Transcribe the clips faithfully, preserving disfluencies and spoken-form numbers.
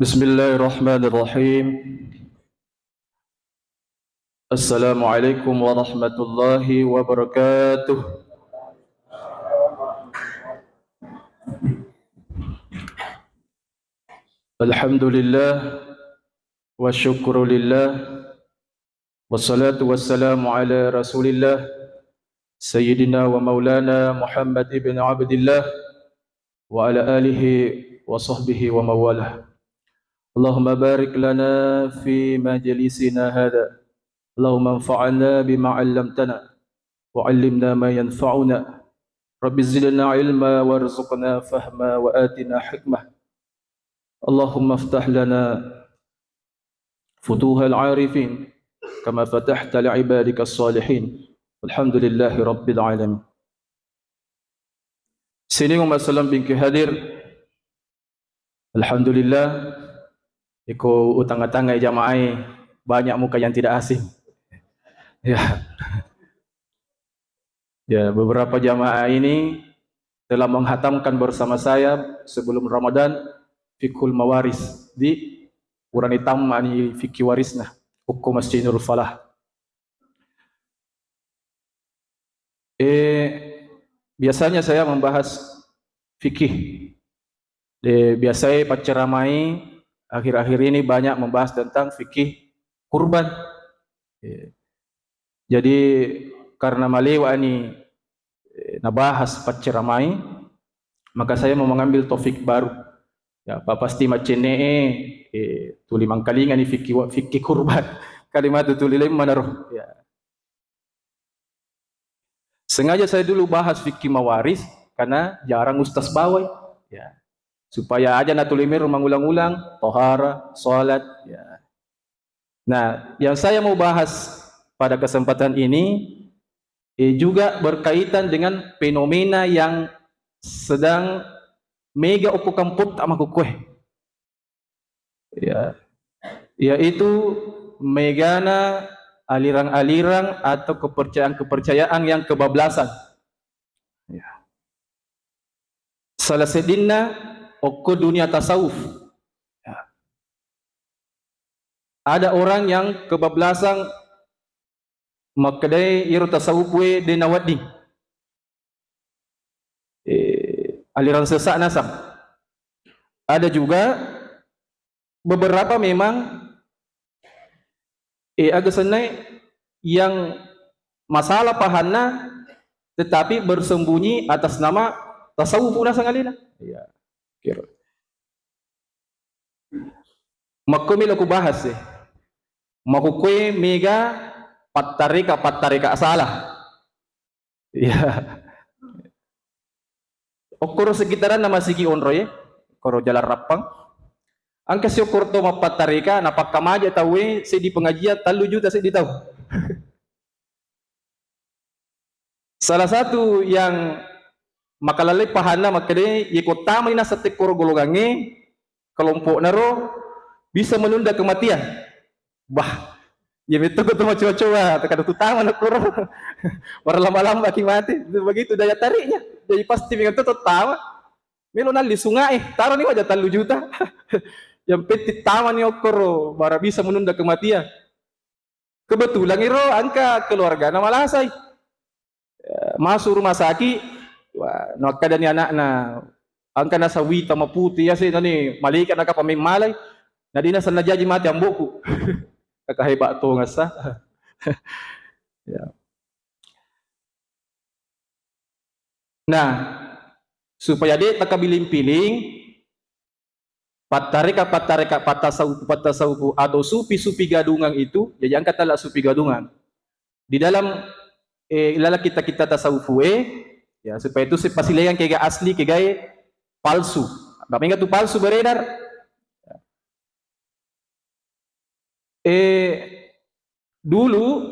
Bismillahirrahmanirrahim. Assalamualaikum warahmatullahi wabarakatuh. Alhamdulillah, wa syukrulillah, wassalatu wassalamu ala Rasulillah, Sayyidina wa Maulana Muhammad ibn Abdillah, wa ala alihi wa sahbihi wa mawalah. Allahumma barik lana fi majlisina hadha. Allahumma anfa'na bima 'allamtana wa 'allimna ma yanfa'una. Rabbi zidna ilma warzuqna fahma wa atina hikmah. Allahumma iftah lana futuhal arifin kama fatahta li ibadika salihin. Alhamdulillahi rabbil alamin. Sining umma selleng bingke hadir. Alhamdulillah, iko utanga-tangai jamaah banyak muka yang tidak asing. Ya. Ya, beberapa jamaah ini telah menghatamkan bersama saya sebelum Ramadan Fiqhul Mawaris di urani tamma ni fikih warisna, hukum Masjid Nurul Falah. Eh, biasanya saya membahas fikih. De, biasai pacceramai akhir-akhir ini banyak membahas tentang fikih kurban. Eh, jadi karena malewa ni, eh, nabahas pacceramai, maka saya mau mengambil topik baru. Ya, apa pasti maccenne, eh, tuli mangkalinga ni fikih wa-, fikih kurban. Kalimat tuli lain mana roh. Ya. Sengaja saya dulu bahas fikih mawaris karena jarang ustaz bawai. Ya. Supaya aja natuli mero mangulang-ulang, tohara, salat, ya. Nah, yang saya mau bahas pada kesempatan ini, eh, juga berkaitan dengan fenomena yang sedang mega okko kampotta makkukue. Ya, yaitu megana aliran-aliran atau kepercayaan-kepercayaan yang kebablasan. Ya. Salah seddinna okko dunia tasawuf. Ya. Ada orang yang kebablasan makkedai iro tasawuf e de nawedding. Eh, aliran sesat nasang. Ada juga beberapa memang, eh, aga senna yang masalah pahanna tetapi bersembunyi atas nama tasawuf nasang alena. Iya. Kira. Makko melo ku bahas e. Makkukue mega pattareka-pattareka salah. Iya. Okkoro sekitaranna masigi onro e, koro Jalan Rappang. Engka si okkoro to mappattareka, napakkamaja tau e, seddi pengajian, tellu juta seddi tau. Salah satu yang makalallai pahanna makkeda, ye ko tamani naseng tekkoro golongangnge, kelompokna ro bisa menunda kematian. Bah, ye metto ko to macoa-coa, tekkada tu tama na koro. Marlamba-lamba ki mati. Begitu daya tariknya. Jadi pasti mega to tama. Melo nalli sungai, taroni waja tellu juta. Yang penting tamani okkoro, bara bisa menunda kematian. Kebetulan iro engka keluargana malasai. Eh, masuk rumah sakit, wah, nakkadani anakna, engka nasawita maputi, ya sih, nani malaikat nakapameng malai, nadina senna jaji mati amboku. Kaka hebat to ngasa. Ya. Nah, supaya de' takabiling-piling, pattareka-pattareka, pattasawuf-pattasawuf atau sufi-sufi gadungan itu, jadi angka tala sufi gadungan. Di dalam, eh, ilala kita-kita tasawuf e, ya, supaya itu si-, pasileang kega asli, kegae palsu. Apa mega tu palsu beredar? Eh, dulu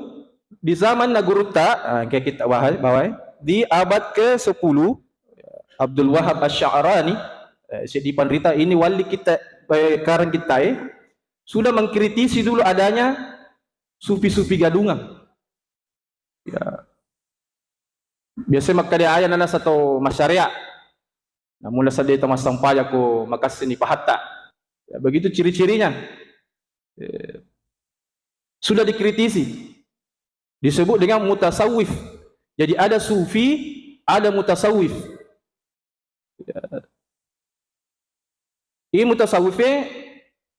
di zaman na gurutta, ah, engka kita wahai, bawai, di abad ke sepuluh, Abdul Wahab Asy-Sya'rani, eh, seddi panrita ini wali kita, eh, karang kita, eh, sudah mengkritisi dulu adanya sufi-sufi gadungan. Ya. Biasa makkeda aya nana sato masyariat. Namun seddi tau massampajang ko makessing ni pahatta. Ya, begitu ciri-cirinya. Eh, sudah dikritisi. Disebut dengan mutasawwif. Jadi ada sufi, ada mutasawwif. Ya. Iye mutasawwife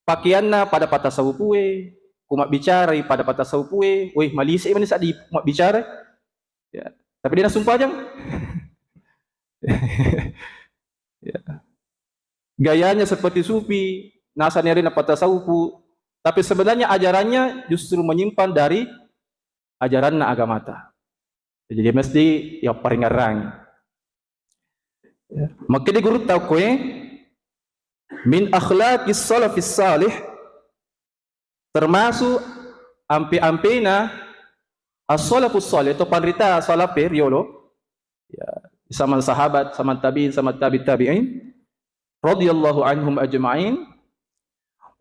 pakeanna pada patasawufu'e, ku mabbicarai pada patasawufu'e, woi, malise' mani saddi mabbicara. Ya. Tapi de' nasumpajang. Ya. Gayanya seperti sufi, nasani arena patasawufu, tapi sebenarnya ajarannya justru menyimpang dari ajaranna agamata. Jadi mesti yapparingerrangi. Ya. Makkeda gurutta okkoe, min akhlaqis salafis salih, termasuk ampe-ampena as-salafus salih, atau panrita salafe riolo, ya, zaman sahabat, zaman tabi'in, zaman tabi' tabi'in, radhiyallahu anhum ajma'in,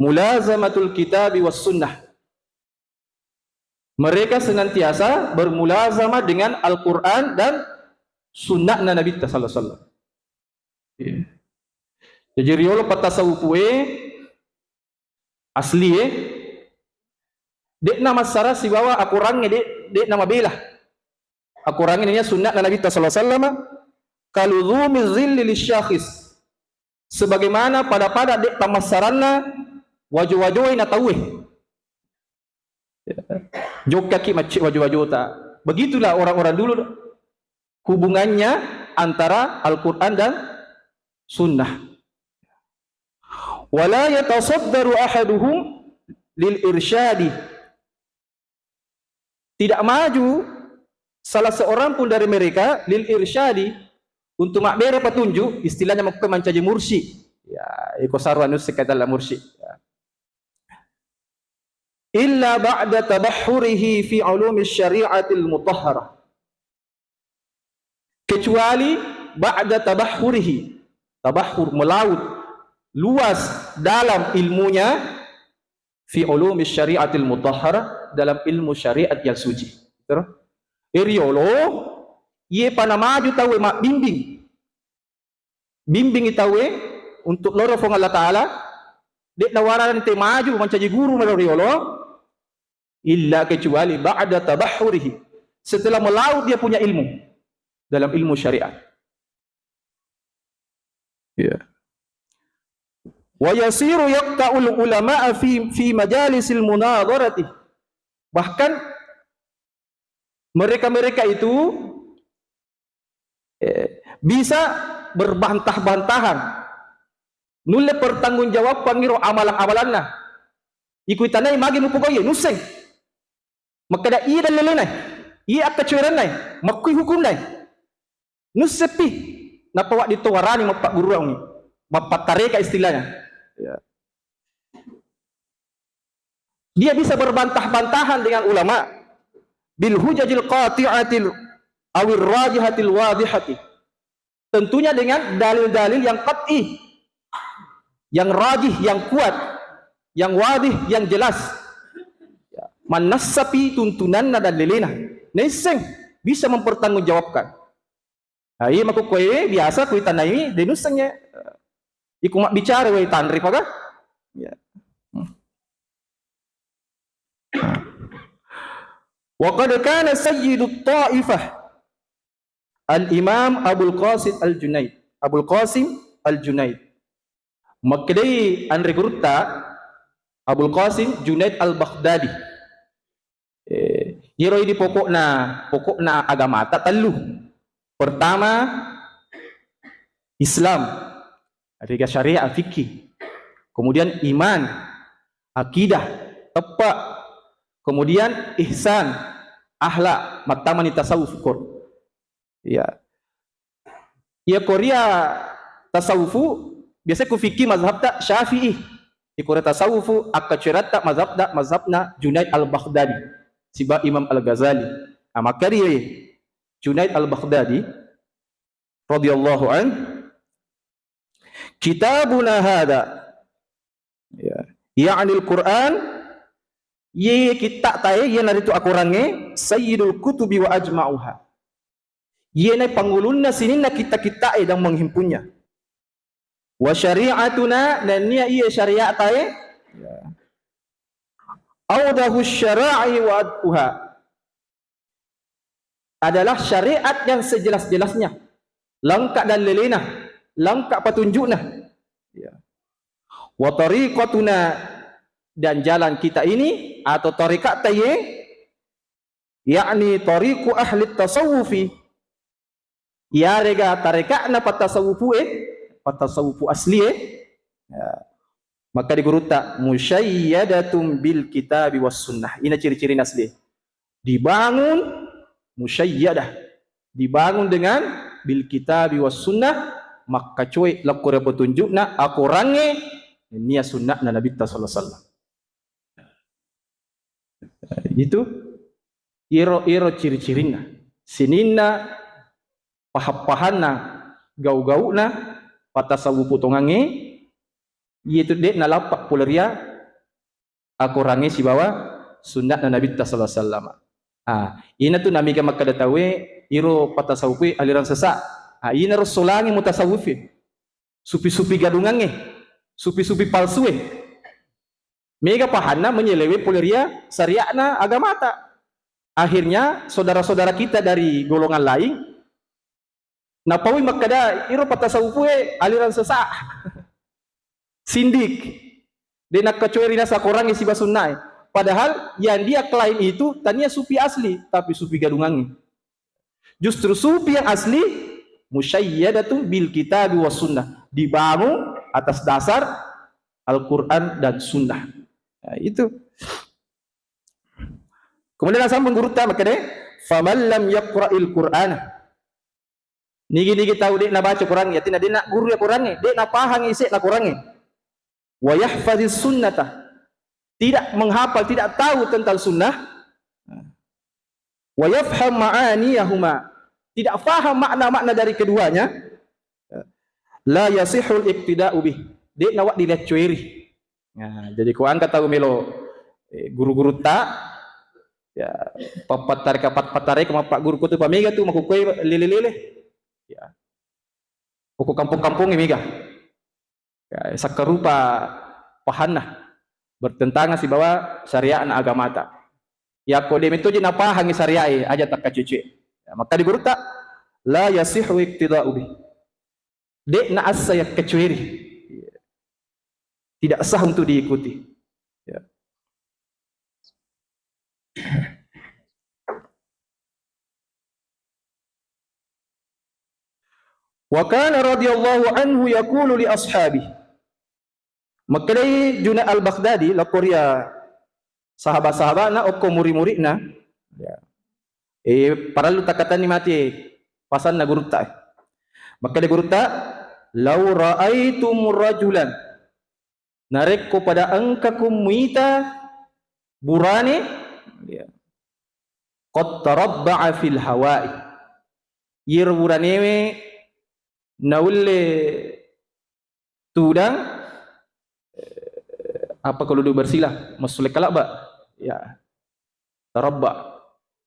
mulazamatul kitabi was sunnah. Mereka senantiasa bermulazamah dengan Al-Quran dan sunnahna Nabitta sallallahu alaihi wasallam. Iya. Jadi riolo patasawufu'e aslie, de'na massara sibawa akorangnge de', de'na mabela. Akorangnge nennia sunnahna Nabitta sallallahu alaihi wasallam, kaluzumi zilli lisyakhis. Sebagaimana pada-pada de' tamassaranna wajo-wajoe na tauwe. Jokkaki macce wajo-wajota. Begitulah orang-orang dulu hubungannya antara Al-Quran dan Sunnah. Wala yatasaddaru ahaduhum lil irsyadi. Tidak maju salah seorang pun dari mereka lil irsyadi, untuk mabbere petunjuk, istilahnya makko mancaji mursyid. Ya, iko saru anu sekadar mursyid. Ya. Illa ba'da tabahhurihi fi ulumi syari'atil mutahharah. Kecuali ba'da tabahhurihi. Tabahhur, melaut, luas dalam ilmunya, fi ulumi syari'atil mutahharah, dalam ilmu syariat yang suci. Terus? Iriolo, iye pa namaju tauwe mabbimbing. Bimbingi tauwe untuk loro Fuang Allah Ta'ala, de' nawarang te maju mancaji guru melo riolo, illa kecuali ba'da tabahhurihi. Setelah melaut dia punya ilmu dalam ilmu syariat. Ya. Wa yasiru yaqta'ul ulama'a fi, fi majalisil munadharati. Bahkan mereka-mereka itu, eh, bisa berbantah-bantahan. Nulle pertanggungjawabkangngi ro amalan-amalanna. Iko itanai magi mupogoiye, nusseng. Makkeda iya dallelena, iya akkacuerenna, makkui hukumna. Nusseppi, nappa wedding to warani mappagguruangngi, mappattareka istilahnya. Ya. Dia bisa berbantah-bantahan dengan ulama bil hujajil qati'atil awir rajihatil wadihati. Tentunya dengan dalil-dalil yang qat'i, yang rajih, yang kuat, yang wadih, yang jelas. Ya, mannassapi tuntunanna dallelena. Naisseng bisa mempertanggungjawabkan. Nah, iya makkukkoe biasa kuitanai de' nusseng ya. Iko mabbicara wai tanri paga. Ya. Hmm. Wa qad kana sayyidut ta'ifah Al-Imam Abul Qasim Al-Junaid. Abul Qasim Al-Junaid. Makkedai anre gurutta Abul Qasim Junaid Al-Baghdadi. Eh, iyaro idi pokokna, pokokna agamata tellu. Pertama, Islam, riga syariat, fikih. Kemudian iman, akidah, teppe'. Kemudian ihsan, akhlak, mattamani tasawuf kor. Iya. Iya koria tasawufu, biasa ku fikih mazhabta Syafi'i. Iya koria tasawufu, akkacueratta mazhabta, mazhabna Junaid Al-Baghdadi. Siba Imam Al-Ghazali. Nah, makkeda Junaid Al-Baghdadi, radhiyallahu an, kitabuna hadza, ya, ya'nil Qur'an, iye kitta'tae, iyanaritu akorangnge, sayyidul kutubi wa ajma'uha. Iyena pangulunna sininna kitta-kitta'e dan menghimpunnya. Wa syari'atuna, nennia iye syariatae, ya, awdahu syara'i wa adquha, adalah syariat yang sejelas-jelasnya, lengkap dalilena, lengkap petunjukna. Ya. Wa tariqatuna, dan jalan kita ini atau tarekat taye, yakni tariqu ahli tasawufi, iyarega tarekatna patasawufu e, patasawufu asli e. Ya. Maka di gurutta, musyayyadatun bil kitabi was sunnah. Ina ciri-ciri asli e. Dibangun musyayyadah, dibangun dengan bil kitabi was sunnah, makkacoe lakko ri petunjukna akorangnge, nia sunnahna Nabitta sallallahu alaihi wasallam. Itu iro, iro ciri-cirinna. Sininna pahappahanna, gau-gauna, patasawufu tongangnge, iyetu de' nalappa pole ria akorangnge sibawa sunnahna Nabitta sallallahu alaihi wasallam. Ah, ina tu namiga makkeda tauwe, iro patasawufe aliran sesa. Ah, ina ro solangi mutasawufe. Supi-supi gadungangnge, supi-supi palsue. Mega pahanna menyelewe pole ria syariatna agamata. Akhirnya saudara-saudara kita dari golongan lain napaui makkeda iro patasawufu e aliran sesa. Sindik. De' nakkacoeri nasa korangnge siba sunnae. Padahal yang dia klaim itu tania sufi asli, tapi sufi gadungangnge. Justru sufi yang asli, musyayyadatun bil kitabi was sunnah, dibangun atas dasar Al-Quran dan Sunnah. Nah, itu. Kemudian sambung gurutta makkeda, faman lam yaqra'il Qur'ana. Nigi-nigi tau de' nabaca Qurangnge, artinya de' nagguru ya Qurangnge, de' napahang isi na Qurangnge. Wa yahfaziz sunnata, tidak menghafal, tidak tahu tentang sunnah. Wa yafham ma'aniyahuma, tidak faham makna-makna dari keduanya. La yasihul iqtida'u bih, de' nawedding dilaccoeri. Nah, jadi ko engka tau melo, eh, guru-gurutta, ya, pappattareka, pat-, pattareka mappagguru ko tu pamega tu makkukkoe lele-lele. Ya. Ko kampong-kampongnge mega. Ya, sakkarupa pahanna bertentangan sibawa syariatna agamata. Yakko de' mettoji napahangi syariae, aja takkacucue. Ya, maka di gurutta, la yasihu iqtida'u bih. De' naassa yakkacueri. Tidak sah untuk diikuti. Ya. Wa kana radhiyallahu anhu yaqulu li ashabi. Makkedai Junaid al-Baghdadi, lokko ria sahaba-sahabana, okko muri-murina. Ya. Eh, parellu takkatenni mati pasanna gurutta. Makkeda gurutta, "Lau ra'aitum rajulan," narekko pada engkaku muita burane, ya, "qad tarabba'a fil hawa'i," iyero buranewe naulle tudang, eh, apa kalau duduk bersilah, massulle kalabba. Ya. Tarabba.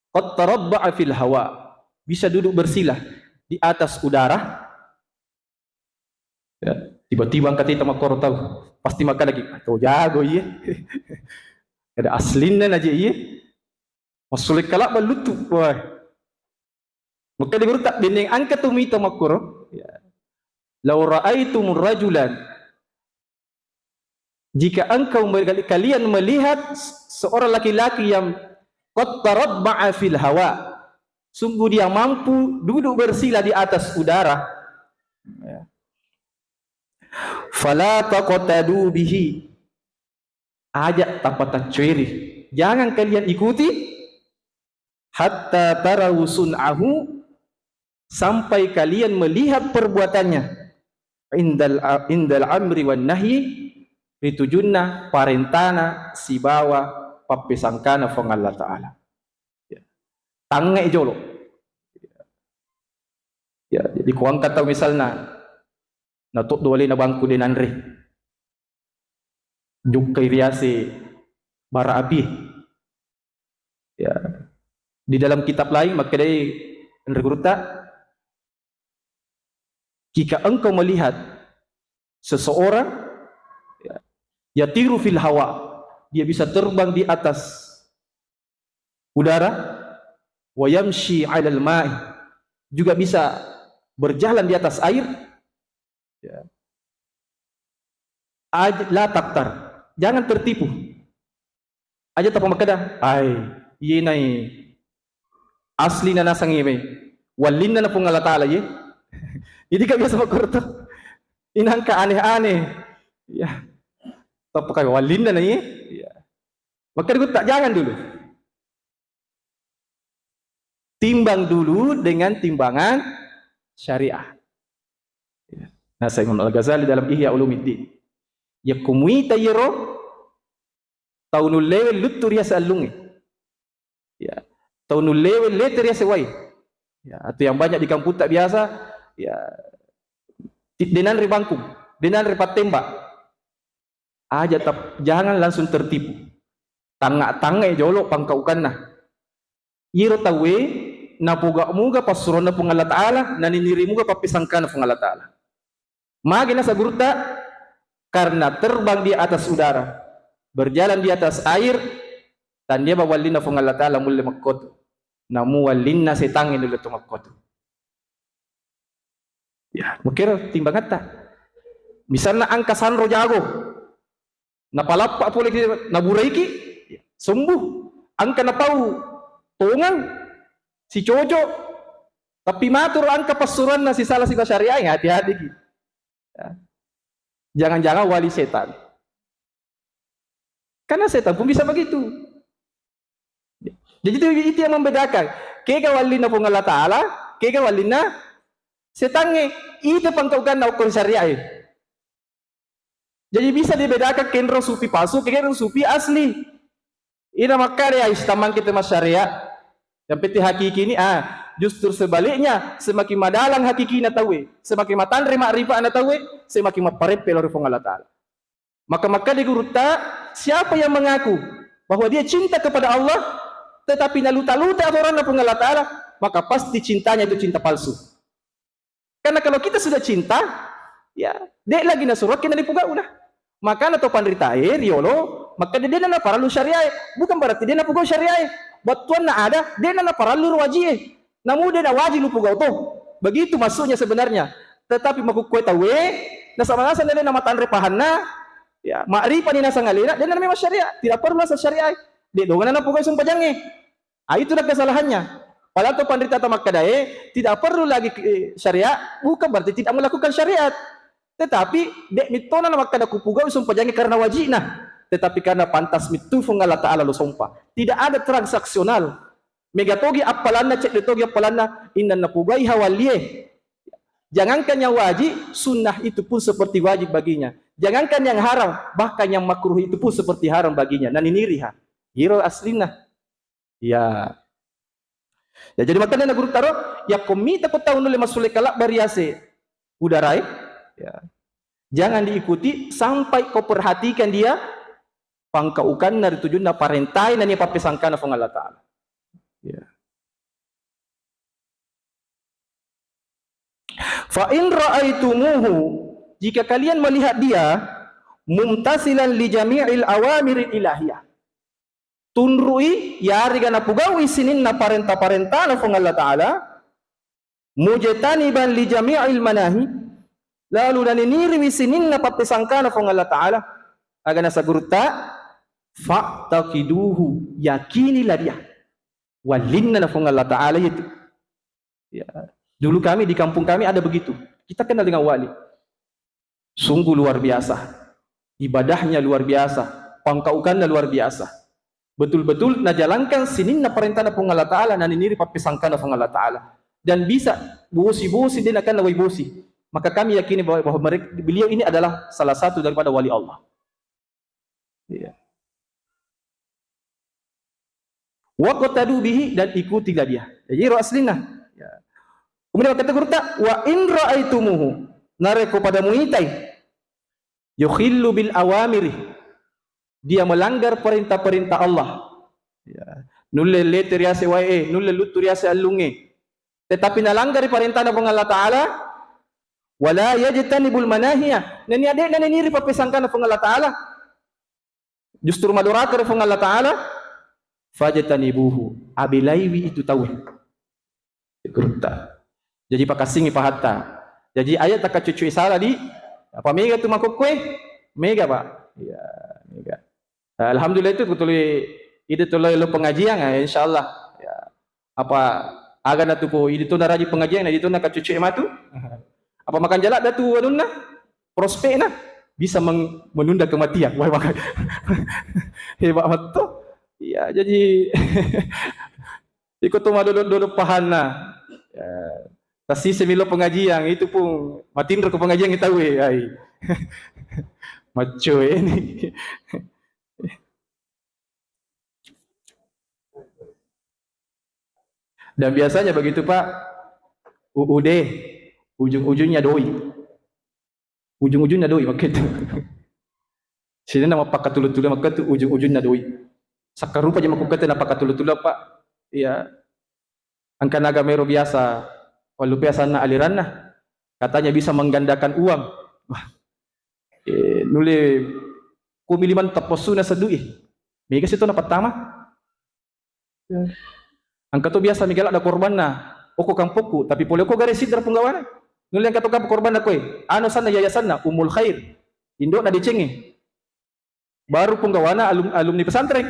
Qad tarabba'a fil hawa. Bisa duduk bersilah di atas udara. Ya, tiba-tiba engka tita makkoro tau. Pasti makkeda lagi, "To jago iye." Ada aslinna naje iye. Massulle kalabba luttu. Wah. Makkeda gurutta, benneng engka tu mita makkoro. Ya. "Lau ra'aitum rajulan," jika engkau mel-, kalian melihat seorang laki-laki yang qad tarabba'a fil hawa, sungguh dia mampu duduk bersilah di atas udara. Ya. "Fala taqtadu bihi," aja tapataccueri. Jangan kalian ikuti, "hatta tarau sun'ahu," sampai kalian melihat perbuatannya, "indal, indal amri wan nahyi," ritujunna parentana sibawa pappesangkana Puang Allah Ta'ala. Ya. Tangngai jolo. Ya, jadi kuangka tau misalna, natoddo alena bangku de nanre. Jokkai riase bara api. Ya. Di dalam kitab lain makkedai anre gurutta, "Jika engkau melihat Seseorang, ya, yatiru fil hawa, dia bisa terbang di atas udara, wa yamshi 'alal ma'i, juga bisa berjalan di atas air, ya. Aj-, la taktar, jangan tertipu. Aja tapamakkeda, ai, iye nai asli na nasang iye mai. Wallinna na Puang Allah Ta'ala iye. Jadi gak biasa makkoro to. Inangka aneh-aneh. Ya. Tappa kai wallinna na iye. Ya. Maka tak jangan dulu. Timbang dulu dengan timbangan syariah. Ya. Nah, saya Imam Al-Ghazali dalam Ihya Ulumuddin. Ya kumuita yero tau nullewe luttu ri ase allungnge. Ya. Tau nullewe lete ri ase wai. Ya, atau yang banyak di kampung tak biasa, ya, ti-, denanre bangkung, denanre pattembak. Aja tap-, jangan langsung tertipu. Tangnga-tangngai jolo pangkaukanna. Iyaro tauwe napoga muga passuroanna Puang Allah Ta'ala, naniniri muga pappesangkana Puang Allah Ta'ala. Magi nasa gurutta? Karena terbang di atas udara, berjalan di atas air, tandia ba wallinna Puang Allah Ta'ala mulle makkotu. Namu wallinna setangnge nulle to makkotu. Ya, mukir timbangatta. Misalna angka sanro jago, napalappa pole ki, naburaiki, sembuh. Angka napau tongang, sicoco, tapi maturu angka passuroanna sisala siba syariah, hati-hati ki. Ya. Jangan-jangan wali setan. Karena setan pun bisa begitu. Jadi itu, itu yang membedakan. Kega wallinna Puang Allah Ta'ala, kega wallinna setangnge. Itu pangkaukanna okko syariah. Jadi bisa dibedakan kenro sufi palsu, kenro sufi asli. Ina makkada ya istamang kita masyariat. Yang penting hakiki ini, ah, justru sebaliknya, semakin madalang hakikina tauwe, semakin matanre ma'rifa'na tauwe, semakin mappareppe lao ri Puang Allah Ta'ala. Maka makkada gurutta, siapa yang mengaku bahwa dia cinta kepada Allah, tetapi naluta-luta atoranna Puang Allah Ta'ala, maka pasti cintanya itu cinta palsu. Karena kalau kita sudah cinta, ya, de' lagi nasurokke na dipugau na. Makana to panritae riolo, maka de' na parallu syariae. Bukan berarti de' napugau syariae. Battuanna ada, de' na parallu ro wajie. Namu de' na wajib lupugau to. Begitu maksudnya sebenarnya. Tetapi makkukkoe tauwe, nasaba naseng de' na matanre pahanna, ya, ma'rifani naseng alena, de' na memang syariat. Tidak perlu naseng syariae. De' dongana napugau sumpajangnge. Ah, itulah kesalahannya. Padahal to panrita ta makkedae, tidak perlu lagi, eh, syariat, bukan berarti tidak melakukan syariat. Tetapi, de' mittona na makkeda kupugau sumpajangnge karena wajibna. Tetapi karena pantas mittu Puang Allah Ta'ala lo sompa. Tidak ada transaksional. Mega togi appalanna, cedde togi appalanna, inna napugauiha wallie. Jangankan yang wajib, sunnah itu pun seperti wajib baginya. Jangankan yang haram, bahkan yang makruh itu pun seperti haram baginya. Naniniriha. Iro aslinna. Ya. Ya, jadi makanya na guru taro, ya komita ko tau nulle massulle kalabba ri ase udarae, ya. Jangan diikuti sampai kau perhatikan dia pangkaukanna ri tujunna parentae nania pappesangkana Puang Allah Ta'ala. Ya. Fa in ra'aitumuhu, jika kalian melihat dia mumtasilan li jami'il awamiril ilahiyah, tunrui, yarega napugaui sininna parenta-parentana Puang Allah Ta'ala, mujtaniban li jami'il manahi, lalu naniniriwi sininna pappesangkana Puang Allah Ta'ala, aga nasa gurutta, fa'taqiduhu, yakinilah dia. Wallinna na Puang Allah Ta'ala itu. Ya. Dulu kami di kampung kami ada begitu. Kita kenal dengan wali. Sungguh luar biasa. Ibadahnya luar biasa. Pangkaukanna luar biasa. Betul-betul najalankan sininna parentana Puang Allah Ta'ala, naniniri pappesangkana Puang Allah Ta'ala. Dan bisa bosi-bosi de' nakenna wai bosi. Maka kami yakini bahwa, bahwa mereka, beliau ini adalah salah satu daripada wali Allah. Iya. Waqtadu bihi, dan ikutilah dia. Jadi ro aslinna. Ya. Kemudian kata gurutta, wa in ra'aitumuhu, narekko pada muitai, yukhillu bil awamiri, dia melanggar perintah-perintah Allah. Ya. Nulle lete ri ase wae, nulle luttu ri ase allungnge. Tetapi nalanggari parentana Puang Allah Ta'ala, Wala yajtanibul manahiya. Nennia de'na neniri pappesangkana Puang Allah Ta'ala. Justru madoraka ri Puang Allah Ta'ala. Fajtanibuhu. Abelaiwi itu tauwe. Gurutta. Jaji pakassingi pahatta. Jaji aja takkacuccui sala di apa mega tu makkukkoe? Mega, Pak. Iya, mega. Alhamdulillah itu betul ide tu lo pengajian, ya, insyaallah. Ya. Apa aga na tu ko idi to naraji pengajian, na idi to nakacucuk matu. Apa makan jalak datu anunna? Prospekna bisa meng- menunda kematian. Wah, maka hebat betul. Iya, jadi iko tu madodok-dodok pahanna. Ya. Tasise milo pengajian itu pun matinro ke pengajian kita we ai. Maco ini. Dan biasanya begitu, Pak. U U D, ujung-ujungnya doi. Ujung-ujungnya doi, makketu. Sini nama pakatulu-tulu, makketu ujung-ujungnya doi. Sakkarupa aja makkukete na pakatulu-tulu, Pak. Iya. Engka naga mero biasa, walupe asanna aliranna. Katanya bisa menggandakan uang. Wah. Eh, nule kumili mantap posuna sedui. Mega situ na pertama. Engka to biasa mega ladda korbanna, okko kampokku, tapi pole okko gare sidra punggawana. Nulle engka to kapang korbanna koe, anu sanna yayasanna, Ummul Khair. Indo'na decengnge. Baru punggawana alum- alumni pesantren.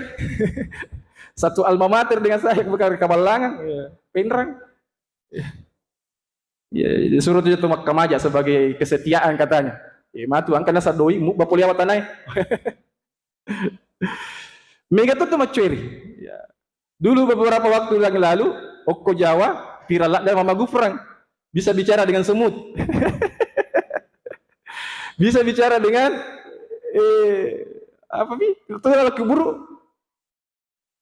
Satu alma mater dengan saya, bukan Kaballangan, ya, Penrang. Ya, disuruh tu jatuh makkamaja sebagai kesetiaan katanya. Ya, matu angka nasa doi, mubba pole awa tanae. Mega tu tu maccueri. Ya. Dulu beberapa waktu yang lalu, okko Jawa, viral ladda Mama Gufrang. Bisa bicara dengan semut. Bisa bicara dengan, eh, apa pi? Itu lagi buru.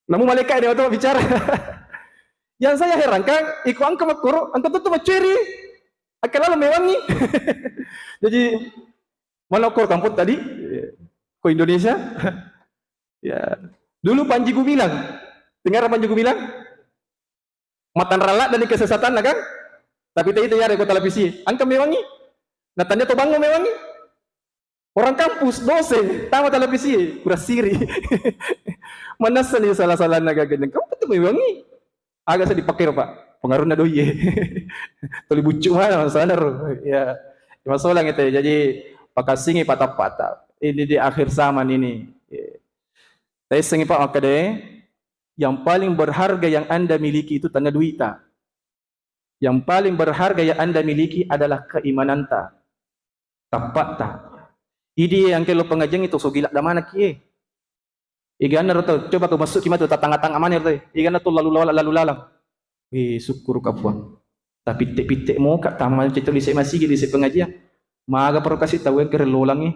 Namu malaikat dia tu bicara. Yang saya herankan, iko angka makkoro, angka tu tu maccueri. Angka lalu mewangi. Jadi, mana okko kampung tadi? Ko Indonesia? Ya. Dulu Panji Gumilang. Dengar Panji Gumilang? Matanrang ladda ni kesesatanna kan? Tapi tadi itu ya ko televisi. Angka mewangi. Natanya to bangun mewangi. Orang kampus, dosen, tama televisi, kurang siri. Manassa ni salah-salah naga gendeng. Kamu betul mewangi. Agak sedih pakai, Pak. Pengaruhnya doi. Tuli bucuk mana sana. Ya. Masalah gitu ya. Jadi pakassingi patah-patah. Ini di akhir zaman ini. Ya. Taissengi, Pak, makkeda, yang paling berharga yang Anda miliki itu tania duita. Yang paling berharga yang Anda miliki adalah keimananta, tappa'ta. Idi engka lo pengajian itu sogila damana kie. Igana ro tau, coba ko masuk ki matu tatanga-tanga mana ro tau. Igana tu lalu lalang, lalu lalang. Eh, syukur ka Puang. Tapi pitte-pitte mo ka tama itu di masigi, di pengajian. Maga perlu kasih tahu yang keren lolangi.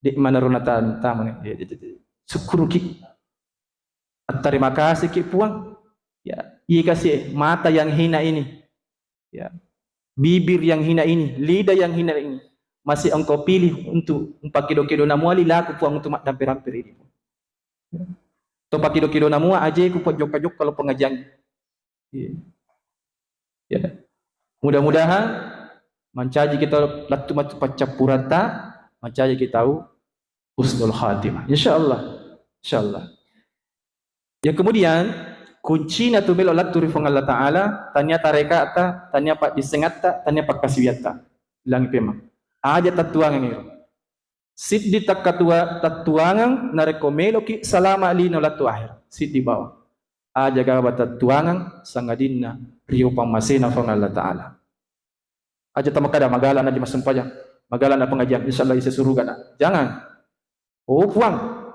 Dek mana ro nata-, tama ni. Ya, ya, ya, ya. Syukur ki. Terima kasih ki Puang. Ya, iya kasih mata yang hina ini. Ya. Bibir yang hina ini, lidah yang hina ini. Masih engkau pilih untuk mpakido-kido namuali laku Puang untuk maddampe-dampe ini. To pakido-kido namua aje ku jokka-jokka lo pengajian. Iya. Ya. Mudah-mudahan mancaji kita lettu matu paccappuranta, mancaji kita tau husnul khatimah. Insyaallah. Insyaallah. Ya, kemudian kuncina tu melo lettu ri Puang Allah Ta'ala, tania tarekata, tania paddissengatta, tania pakkasiwiatta. Bilang pemang. Aja tattuangang iro. Siddi takkatua-, tattuangang narekko meloki salama lino lettu akhir. Siddi bawang. Aja gaba tattuangang sangadinna rio pammasena Puang Allah Ta'ala. Aja tamakkada magala na di massempajang, magala na pengajian, insyaallah ise suruga na. Jangan. Oh Puang,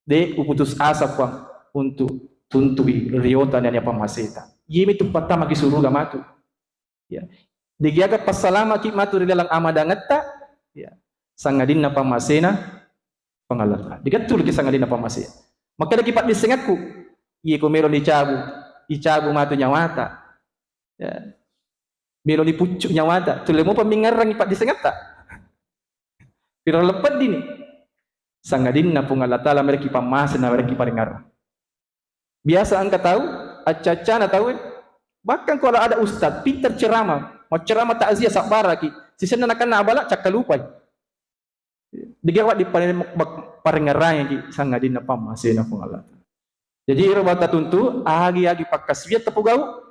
de uputus asa Puang untuk tuntui riota nania pammaseta. Yemi tu pertama ki suruga matu. Ya. Degiaga passalamaki matu ri laleng amadangetta, ya. Sangadinna pammasena Puang Allah Ta'ala. Digattuluki sangadinna pammase. Makkedaki paddissengakku, iye ko melo dicabu, icabu matu nyawata. Ya. Melo dipuccu nyawata, tulle mopa mingngarrangi paddisengetta. Piro leppedini. Sangadinna Puang Allah Ta'ala mereki pammase na mereki paringarrang. Biasa engka tau, acca-accana tau, eh. Bahkan kalau ada ustaz, pintar ceramah, mau ceramah takziah sabbaraki, Sisenna nakenna abala, cakkalupai. Degaga wedding pare-, bak-, parengngerangiki sangadinna pammasena Puang Allah Ta'ala. Jaji, ero bawang tatuntu, agi-agi pakkasiwiang tapogau,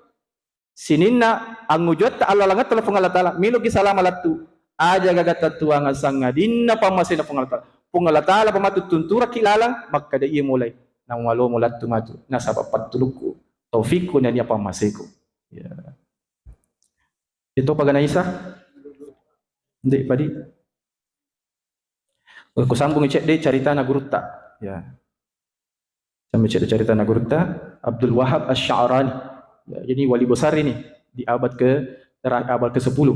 sininna angujuatta, allalengetta lao Puang Allah Ta'ala, meloki salama lettu, aja gaga tatuangeng sangadinna pammasena Puang Allah Ta'ala. Puang Allah Ta'ala pamatu tunturaki laleng, makkeda iya mulai, namalomo lettu matu, nasaba pattulukku, taufikku nennia pammaseku. Ya. Itu apa gana Isa? Ndek padi. Kusambung cedde caritana gurutta. Ya. Sampai cedde caritana gurutta, Abdul Wahab Asy-Sya'rani. Ya, ini wali besar ini di abad ke tera-, abad ke sepuluh.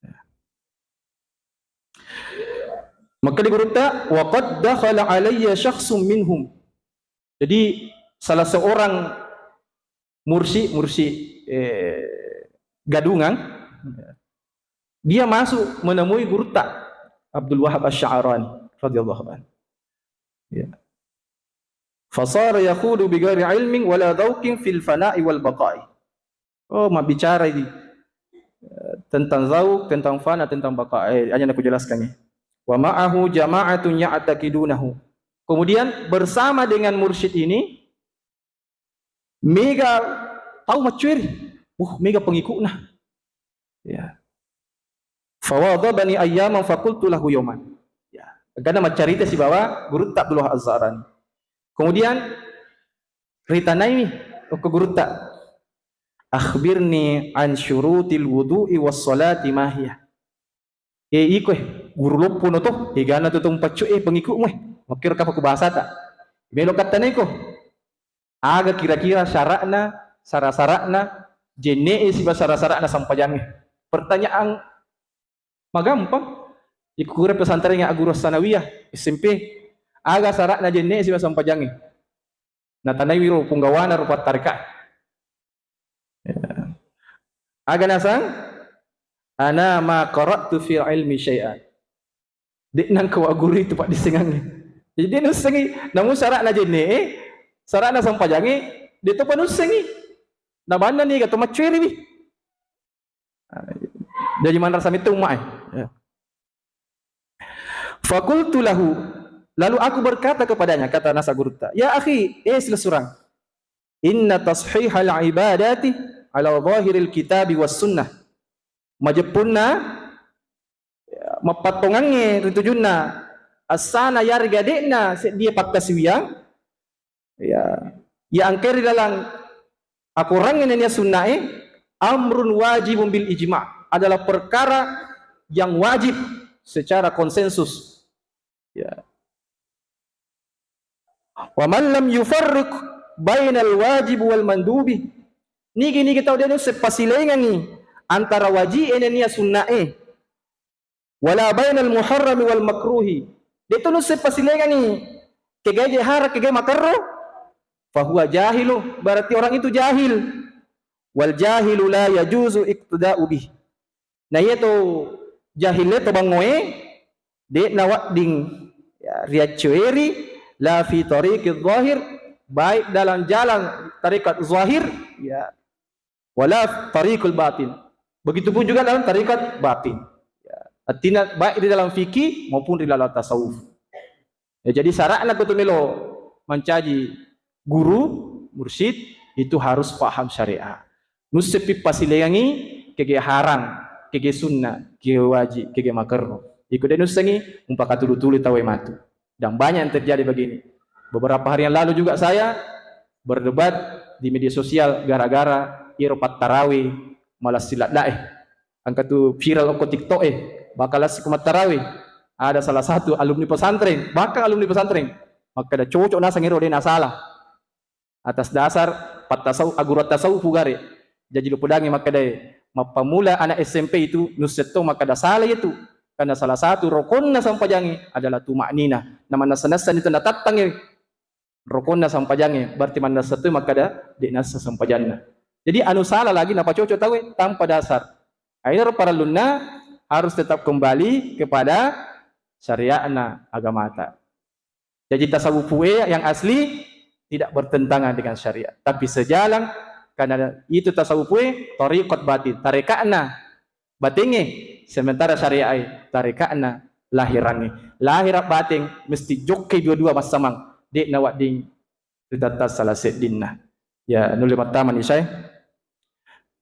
Ya. Makkeda gurutta, "Wa qad dakhala alayya syakhsun minhum." Jadi, salah seorang mursi, mursi, eh, gadungan, dia masuk menemui gurutta Abdul Wahab Asy-Sya'rani radhiyallahu anhu. Ya. Fasara yakhudu bighairi ilmin wala dzauqin fil fana'i wal baqa'i. Oh, mabbicara ini, eh, tentang zauk, tentang fana, tentang baqa. Eh, hanya aku jelaskan ya. Wa ma'ahu jama'atun ya'taqidunahu. Kemudian bersama dengan mursyid ini, mega tau maccueri. Uh, mega pengikutna. Ya. Fawadhabani ayyaman faqultu lahu yauman. Ya. Karena maccarita sibawa gurutta Abdullah Az-Zahrani. Kemudian ritanaimi okko gurutta, "Akhbirni an syurutil wudu'i was salati mahiyah." Eh, iko, eh, guru loppono to, egana to tong paccu, eh, pengikutmu, eh. Makkiro kapang ku bahasata. Melo kattanaiko. Aga kira-kira syaratna, sara-sara'na, jenne'e siba sara-sara'na sampajangnge. Pertanyaan magampang. Ikkure pesantren ya guru sanawiyah, S M P. Aga syaratna jenne'e siba sampajangnge. Natanaiwi ro punggawana ro pattareka. Ya. Aga nasang? "Ana ma qara'tu fil ilmi syai'an." Dek nangka wa guru itu pak disengangi. Jadi dia nussengi, namun syaratna jenne'e, eh, syaratna sampajangnge, dia tu panussengi. Nabanna ni kata maccueriwi. Jadi manrasa mitu umma, eh. Ya. Fakultu lahu, lalu aku berkata kepadanya, kata nasa gurutta, "Ya akhi, eh silessurang, inna tashihal ibadati ala zahiril kitabi was sunnah." Majeppunna, ya, mappattongangnge ritujunna assana yarega de'na seddie pakkasiwiang, ya, ya angkeri dalam akorangnge nennia sunnae, amrun wajibun bil ijma, adalah perkara yang wajib secara konsensus. Ya. Wa man lam yufarriq bainal wajib wal mandubi. Nigi-nigi tau de nusse pasilengangi antara waji'e nennia sunnae. Wala bainal muharrami wal makruhi. De tu nusse pasilengangi kegae je haram, kegae makerro. Fahuwa jahilu, berarti orang itu jahil. Wal jahilu la yajuzu iqtida'u bih. Na iya to jahil e to bangoe, de nawadding, ya, riaccueri, la fi tariqi zahir, baik dalam jalan tarekat zahir, ya, wala tariqul batin. Begitupun juga dalam tarekat batin. Ya, artinya baik di dalam fikih maupun di dalam tasawuf. Ya, jadi syaratna ko tu melo mancaji guru, mursyid, itu harus paham syariat. Nussepi pasilengangi kege haram, kege sunnah, kege wajib, kege makerro. Iko de nussengi, umpakatulu-tulu tawe matu. Dan banyak yang terjadi begini. Beberapa hari yang lalu juga saya berdebat di media sosial gara-gara iro pattarawe malas siladdae. Engka tu viral okko TikTok e, bakal assi ku mattarawe. Ada salah satu alumni pesantren, bahkan alumni pesantren, makkeda cocok naseng ero de nasala. Atas dasar pattasau-, aguruan tasawuf gare. Jaji lupudangi makkedae, mappamula anak S M P itu nussetto makkeda sala itu. Karena salah satu rokonna sampajangi adalah tuma'nina. Nama nassa-nassa itu natattangi rokonna sampajangnge, berarti mannessa tu makkeda de nassa sampajanna. Jadi anu sala lagi napacocok tauwe tanpa dasar. Akhirnya parellunna harus tetap kembali kepada syariatna agamata. Jadi tasawuf yang asli tidak bertentangan dengan syariat, tapi sejalan karena itu tasawuf tariqat batin, tarekatna batingnge Sementara syariah e tareka'na lahirangnge. Lahira bateng mesti jokkai dua-dua massamang. De' nawedding ritatta salah seddinna. Ya, nulle mattamani isyae.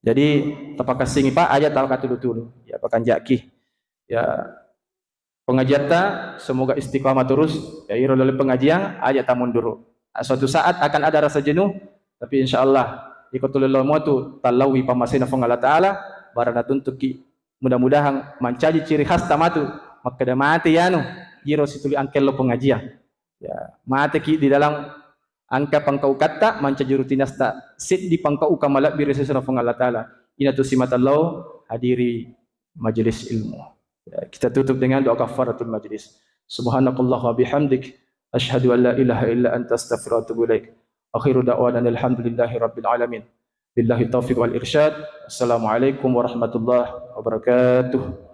Jadi, tapakassingi, Pak, aja' tau katulu-tulu. Ya, pakanjaki. Ya, pengajiatta semoga istiqamah terus. Ya, iro lalu pengajian, aja' tamunduru. Suatu saat akan ada rasa jenuh, tapi insya Allah, iko tuli lao muatu tallaui pammasena Puang Allah Ta'ala, barana tuntuki. Mudah-mudahan mancaji ciri khas tamatu, makkeda mate yanu, iro situli angkello pengajian. Ya, mateki di dalam angka pangkaukatta, mancaji rutinasta, seddi pangkauka malebbi ri sesena Puang Allah Ta'ala. Inatu simata lao hadiri majelis ilmu. Ya, kita tutup dengan doa kafaratul majlis. Subhanakallah wa bihamdik, asyhadu an la ilaha illa anta astaghfiruka wa atubu ilaik. Akhiru da'wana alhamdulillahi rabbil alamin. Billahi taufiq wal irsyad. Assalamualaikum warahmatullahi wabarakatuh.